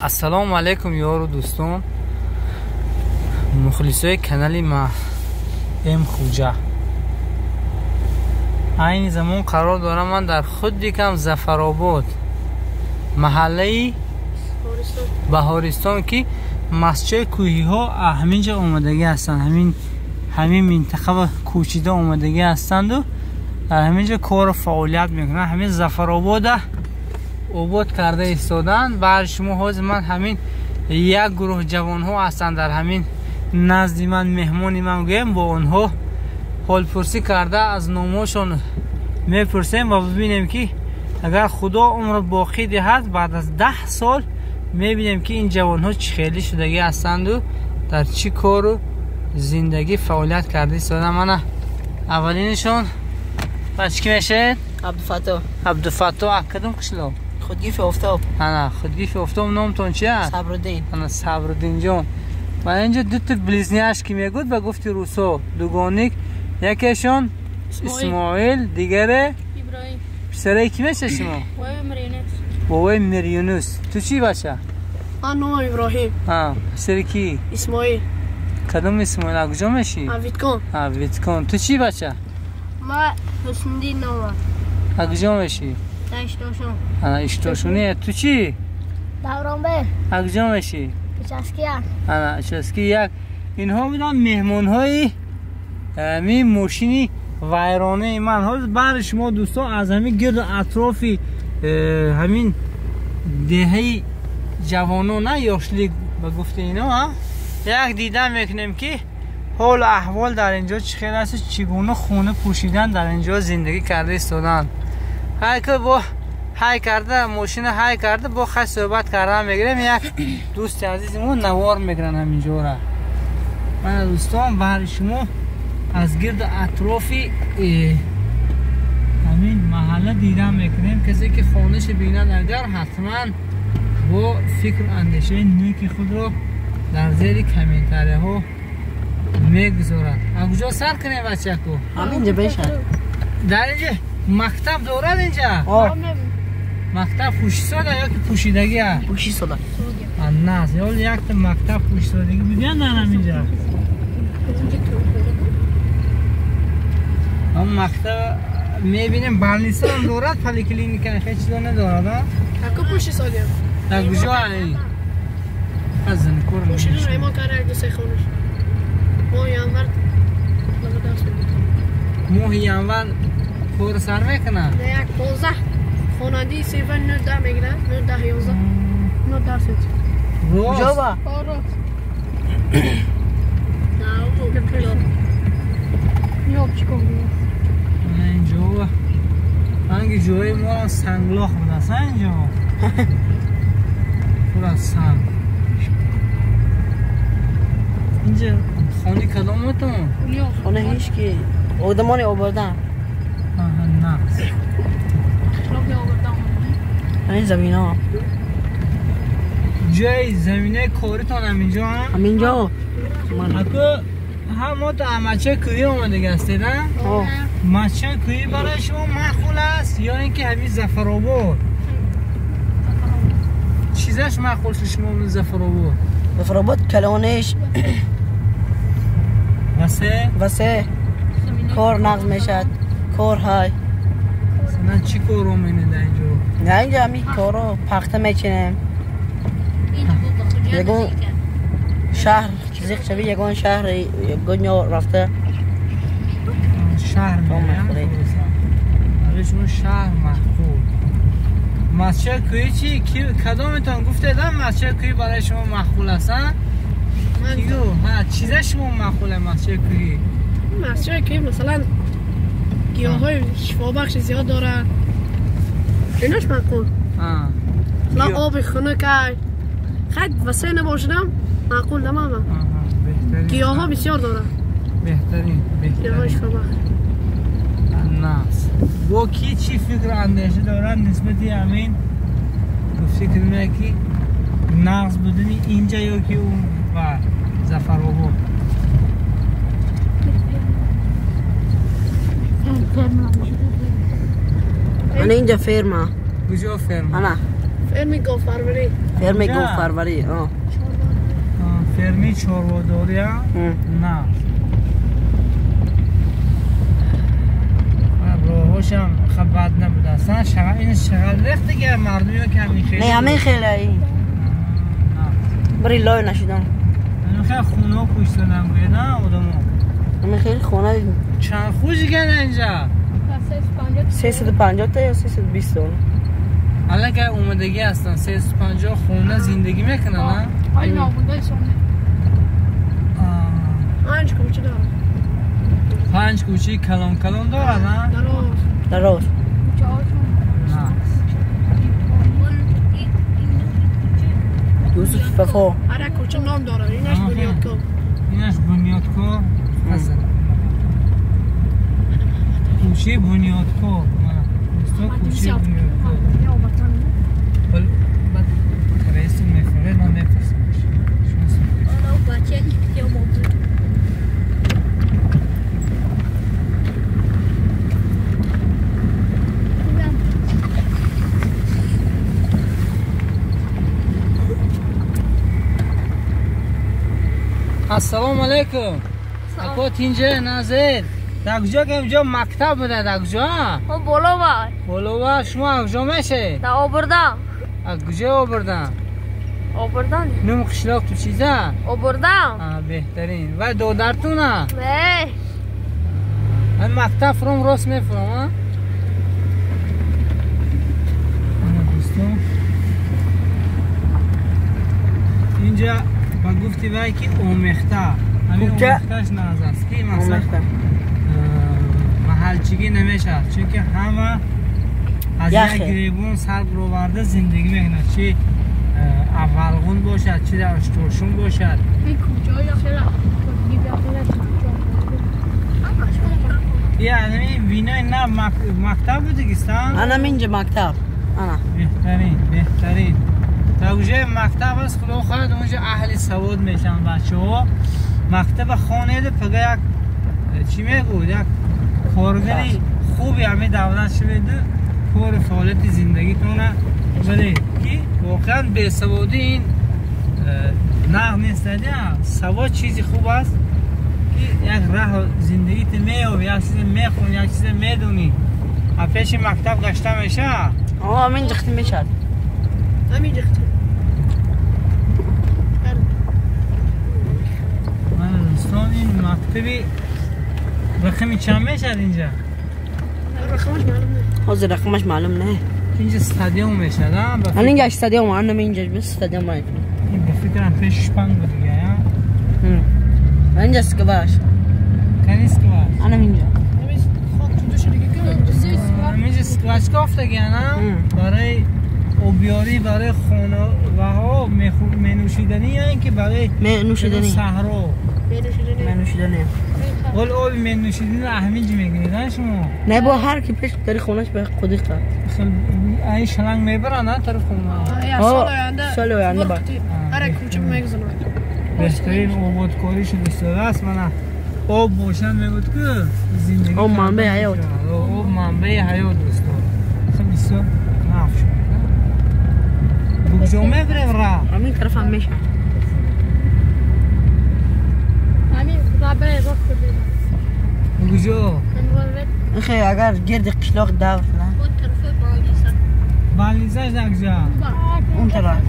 Ассалому алайкум ёру дӯстон, мухлисои канали ма М Хуҷа. Айни замон қарор дорам ман дар худи кам Зафаробод, маҳаллаи Баҳористон, ки масҷиди кӯҳиҳо ҳамин ҷо омадагӣ ҳастанд, ҳамин минтақа ва кӯчида омадагӣ ҳастанду дар ҳамин ҷо кору фаъолият мекунанд. Ҳамин Зафаробода обод карда истоданд. Баъд шумо ҳозир ман ҳамин як гурӯҳ ҷавонҳо ҳастанд дар ҳамин назди ман, меҳмони ман гӯем, бо онҳо ҳолпурсӣ карда аз номҳошон мепурсем ва бибинем, ки агар Худо умр боқӣ диҳад, баъд аз 10 сол мебинем, ки ин ҷавонҳо чӣ хелӣ шудагӣ ҳастанду дар чӣ кору зиндагӣ фаъолият карда истоданд. Мана аввалинашон бачи ки мешавед? Абдуфаттоҳ. Абдуфаттоҳ аз кадом қишлоқ? Худгифи Офтоб. Ана, Худгифи Офтоб. Номтон чи аст? Сабруддин. Ана, Сабруддинҷон. Ва инҷо дута близняшки мегӯд, ба гуфти русо дугоник, якешон Исмоил, дигаре Иброҳим. Писараи ки меша шумо? Бобои Мирюнус. Ту чӣ, бача? Ман номам Иброҳим. Писари ки? Исмоил. Кадом Исмоил? А куҷо мешӣ? Виткон. Виткон. Ту чӣ, бача? Ма Ҳусндин номам. А куҷо мешӣ? Иштошон. Ана, Иштошони. Ту чӣ? Давронбек. А куҷо мешӣ? Участки як. Ана, участки як. Инҳо буданд меҳмонҳои ҳамин мошини вайронаи ман. Ҳозир баъди шумо дӯстон аз ҳамин гирду атрофи ҳамин деҳаи ҷавонон, на ёшлик ба гуфти ино, як дида мекунем, ки ҳолу аҳвол дар инҷо чӣ хел аст, чӣ гуна хона пӯшидан дар инҷо зиндагӣ карда истоданд. Ҳай ки бо ҳай карда мошина ҳай карда бо хай суҳбат кардан мегирем. Як дӯсти азизи мо навор мекунанд ҳаминҷора. Мана дӯстон, баҳри шумо аз гирду атрофи ҳамин маҳалла дидан мекунем. Касе ки хонаша бинад, агар ҳатман бо фикру андешаи неки худро дар зери комментарияҳо мегузорад. А куҷо сар кунем, бачаку? Ҳаминҷа бешад. Дар инҷа мактаб дорад инҷа? Мактаб пӯшисода ё ки пӯшидагӣ аст? Пӯшисода. Нас ё якта мактаб пӯшисодагӣ будиян дар ҳаминҷа? Ҳам мактаб мебинем, больница ҳам дорад, поликлиника, хеч чизо надорад, а? Ако пӯшисодиям. Дар куҷо ай? Аз кор Пӯшида ремонт карда як ду се хонаш. Моҳи январ дарс медиҳад. Моҳи январ кор сар мекунад? Не, як 15 хонандаи синфа 9 мегирад, 9 11. 9 дарс медиҳад. Рост? Куҷо ба? Рост. Инҷо ранги ҷои мо санглох будааст, инҷо пур аз санг. Инҷа хони кадомотон? Хона ҳеч ки одамони обордан. Нақс. Ҳамин заминаҳо. Ҷои заминаи коритон ҳаминҷо? Ҳаминҷо. Аку ҳамо то амачаи кӯҳӣ омадагӣ ҳастед, а? Масчаи кӯҳӣ барои шумо маъқул аст ё ин ки ҳамин Зафаробод? Чизаш маъқул шуд шумо Зафаробод? Зафаробод калониш. Васе? Васе. Кор нағз мешавад. Кор ҳай. Масалан чӣ корро менед дар инҷо? На, инҷо ҳамин корро пахта мечинем. Ягон шаҳр зиқ шави, ягон шаҳр ягон ҷо рафта. Шаҳр мехӯред. Барои шумо шаҳр маъқул. Масчаи кӯҳӣ чӣ? Кадометон гуфтед, масчаи кӯҳӣ барои шумо маъқул аст, а? Кӣ гуфт? Ҳа, чиза шумо маъқул аст масчаи кӯҳӣ? Масчаи кӯҳӣ масалан гиёҳҳои шифобахши зиёд дорад. Инаш маъқул. Масалан оби хунук ай. Хай васеъ набошадам маъқул намама. Гиёҳҳо бисёр дорад. Беҳтарин, беҳтарин. Гиёҳҳои шифобахш. Нас. Бо ки чӣ фикру андеша дорад нисбати ҳамин фикр мекунад, ки нағз будани инҷа ё ки он ва Зафаробод? Ана инҷа ферма. Куҷо ферма? Ана. Ферми говпарварӣ. Ферми говпарварӣ. Ферми чорводорӣ? На. Роҳошам бад набуда. Аслан ин шағал рехт дига мардум ё ки ҳамин хеле. Не, ҳамин хеле ин. Бари лой нашудам. Ҳамин хеле хонаҳо кӯчиданам гӯяд, на одамо. Ҳамин хеле хона чанд хуҷ гана инҷа? 350 та ё 320 та. Аллакай омадагӣ ҳастанд 350 хона зиндагӣ мекунанд, на? Ай набуда ҳисоб. Панҷ кӯча дорад. Панҷ кӯчаи калон калон дорад, на? Дароз. Юсуф Вафо. Ҳар як кӯча ном дорад. Инаш Бунёдкор. Инаш Бунёдкор. Кӯчаи Бунёдкор. Кӯчаи Бунёдкор. Баъд раису мефуред, ман мепурсам. Ассалому алайкум. Ако тинҷа назир. Дар куҷо ки инҷо мактаб буда, дар куҷо? Ҳо болова. Болова шумо аз куҷо мешед? Дар Обурдан. Аз куҷо Обурдан? Обурдан. Нум қишлоқ ту чиза? Обурдан. Беҳтарин. Вай додартуна? Не. Ҳамин мактаб фуром рост мефуром, а? Ана дӯстон. Инҷа ба гуфти вай ки омехта. Ҳамин омехташ нағз аст ки масалан маҳалчигӣ намешавад, чунки ҳама аз як гиребон сар бароварда зиндагӣ мекунад, чи аввалғун бошад, чи дар Ошторшун бошад. Ҳамин бинои нав мактаб будагистан? Анам инҷа мактаб. Ана. Беҳтарин, беҳтарин. Дар куҷои мактаб аст, худо хоҳад онҷо аҳли савод мешаванд бачаҳо. Мактаба хонеду пага як чӣ мегӯд, як коргари хуби ҳамин давлат шаведу кори фаъолияти зиндагитона баред, ки воқеан бесаводӣ ин нағз нест. Савод чизи хуб аст, ки як раҳ зиндагите меёбӣ, як чизе мехонӣ, як чизе медонӣ. А пеши мактаб гашта мешавад? Ҳамин ҷихти мешавад. Ҳамин ҷихти. Дӯстон, ин мактаби рақами чанд мешавад инҷа? Рақамаш маълум не. Ҳозир рақамаш маълум не. Инҷа стадион мешавад, а? Ан инҷа стадион, анам инҷа бис стадион май. Ин ба фикрам пеш шпанг буд дига, а? Инҷа скваш. Кани скваш? Анам инҷа. Ҳаминҷа скваш кофтагиан, а? Барои обёрӣ, барои хонаваҳо менӯшиданӣ ё ин ки барои саҳро? Менӯшиданӣ. Вол оби менӯшиданӣ ҳаминҷа мегиред, а шумо? Не, бо ҳар ки пеш дари хонаш ба қудиқ кард. Ин шланг мебаранд, а тараф хона? Соли оянда ба. Ҳар як кӯча мегузаранд. Беҳтарин ободкорӣ шуд истодааст. Мана об бошад мегӯд ки зиндагӣ. Об манбаи ҳаёт. Об манбаи ҳаёт дӯстон. Хеле бисёр наф шуд. Куҷо мебарем раҳ? Ҳамин тараф ҳам мешавад. Куҷо? Хе, агар гирди қишлоқ давр на. Балнисаш дар куҷо? Он тараф.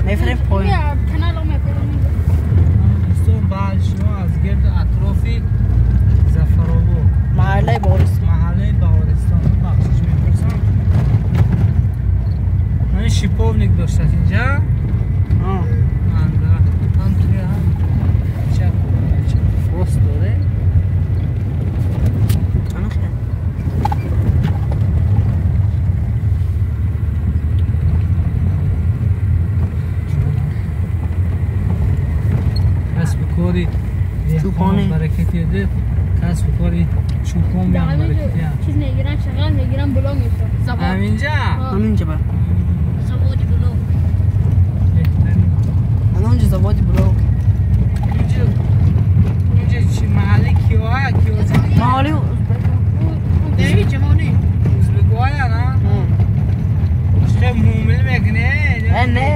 Мефарем поин. Дӯстон, балшино аз гирди атрофи Зафаробод. Маҳаллаи Баҳористон. Маҳаллаи Баҳористон. Бахшиш мепурсам. Ҳамин шиповник доштааст инҷа. Ҳам туя ҳам чап рост доре. Касбу кори деҳқон баракати ду, касбу кори чӯпон ҳам баракати. Чиз мегиран, шағал мегиран, блок мешавад. Ҳаминҷа? Ҳаминҷа ба. Заводи блок. Ҳаминҷа заводи блок. Инҷа инҷа чи маҳалли киёҳа? Киё маҳалли узбек. Деви ҷавонӣ. Узбекҳоя, на? Чӣ муомила мекунед? Не.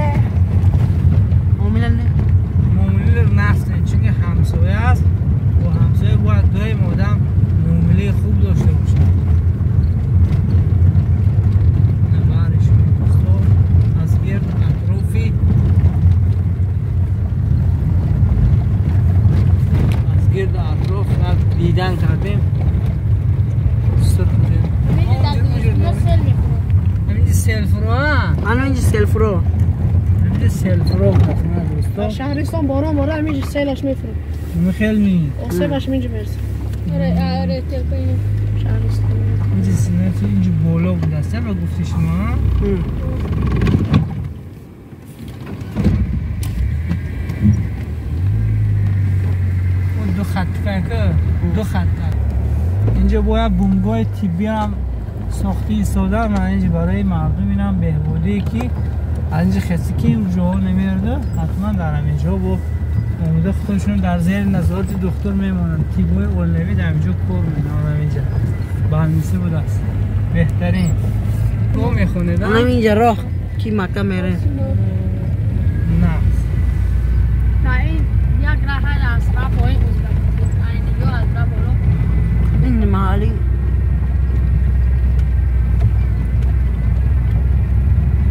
سلفروک هست نه دوستا. شهرستان باران باران همینجا سیلش میفرد. میخیل آسیبش اینجا میرسه. آره آره تلپین شهرستان. اینجا سینه اینجا بالا بود است و گفتی شما. اون دو خط که دو خط. اینجا باید بنگاه طبی هم ساخته ایستاده من اینجا برای مردم اینم بهبودی که از اینجا خسی که این جاها نمیرده حتما در همینجا با آموده خودشون در زیر نظارت دکتر میمانند. تیبای اولوی در اینجا کار میدن. اینجا برنامه‌ریزی بوده است. بهترین تو میخونه ده همینجا راه کی مکه میره. نه نه این یک راه از راه پایین اینجا از راه بالا این محلی.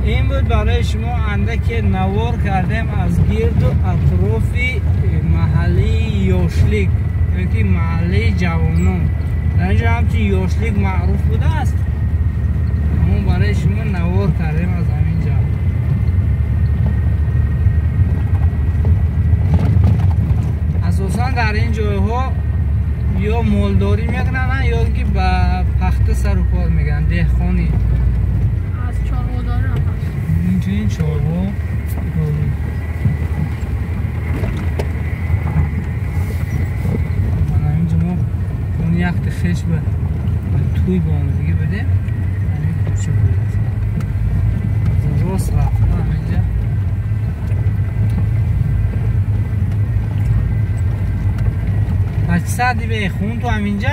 این بود برای شما اندک نوار کردیم از گرد و اطراف محله یاشلیک یا که محله جوانان. در اینجا همچین یاشلیک معروف بوده است. ما برای شما نوار کردیم از همینجا. اساسا در این جایها یا مالداری میکنن یا اینکه به پخته سر و کار میگن، دهقانی. از چاروا داره این چاروا من اینجا ما اون یک خش به توی با آمدگی بده همین کوچه بود از راست رفتم اینجا. بچه سعدی به خون تو همینجا